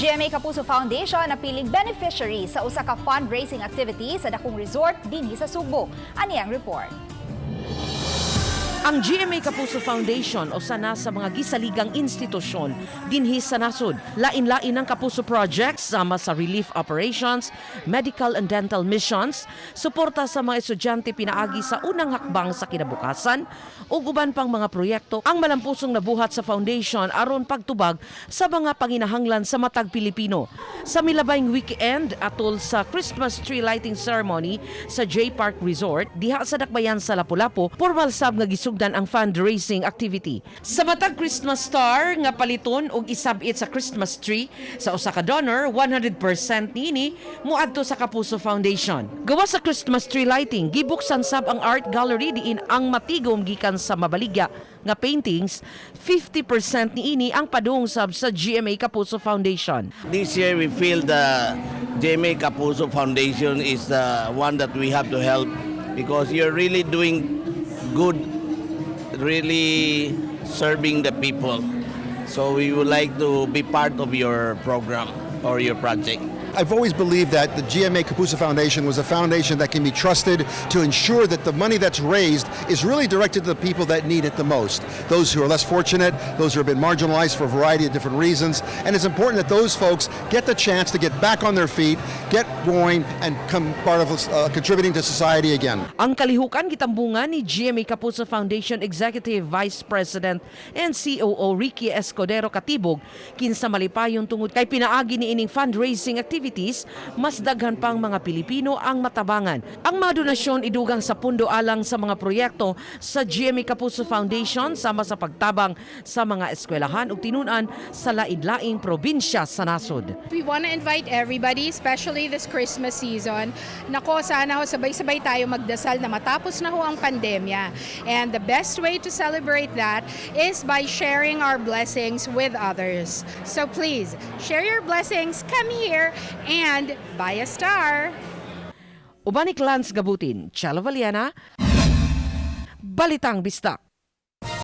GMA Kapuso Foundation napiling beneficiary sa usa ka fundraising activity sa dakong resort dinhi sa Sugbo. Ani ang report. Ang GMA Kapuso Foundation usa na sa mga gisaligang institusyon dinhi sa nasod. Lain-lain ang Kapuso projects sama sa relief operations, medical and dental missions, suporta sa mga estudyante pinaagi sa unang hakbang sa kinabukasan, ug uban pang mga proyekto ang malampusong nabuhat sa foundation aron pagtubag sa mga panginahanglan sa matag Pilipino. Sa milabayng weekend atol sa Christmas tree lighting ceremony sa J Park Resort diha sa Dakbayan sa Lapu-Lapu, formal sab nga gisugdan ang fundraising activity. Sa matag Christmas star nga paliton og isabit sa Christmas tree sa usa ka donor, 100% niini moadto sa Kapuso Foundation. Gawas sa Christmas tree lighting, gibuksan sab ang art gallery diin ang matigom gikan sa mabaligya nga paintings, 50% niini ang padung sab sa GMA Kapuso Foundation. This year we feel the GMA Kapuso Foundation is the one that we have to help because you're really doing good, really serving the people. So we would like to be part of your program or your project. I've always believed that the GMA Kapuso Foundation was a foundation that can be trusted to ensure that the money that's raised is really directed to the people that need it the most. Those who are less fortunate, those who have been marginalized for a variety of different reasons. And it's important that those folks get the chance to get back on their feet, get going, and come part of contributing to society again. Ang kalihukan gitambungan ni GMA Kapuso Foundation Executive Vice President and COO Ricky Escudero Katibog, kinsa malipayon tungod kay pinaagi ni ining fundraising activities, mas daghan pang mga Pilipino ang matabangan. Ang mga donasyon idugang sa pundo alang sa mga proyekto sa GMA Kapuso Foundation sama sa pagtabang sa mga eskwelahan ug tinun-an sa lain-laing probinsya sa nasod. We want to invite everybody, especially this Christmas season. Nako, sana ho sabay-sabay tayo magdasal na matapos na ho ang pandemya. And the best way to celebrate that is by sharing our blessings with others. So please, share your blessings, come here, and buy a star. Uban ni Lance Gabutin, Chalo Valiana, Balitang Bisdak.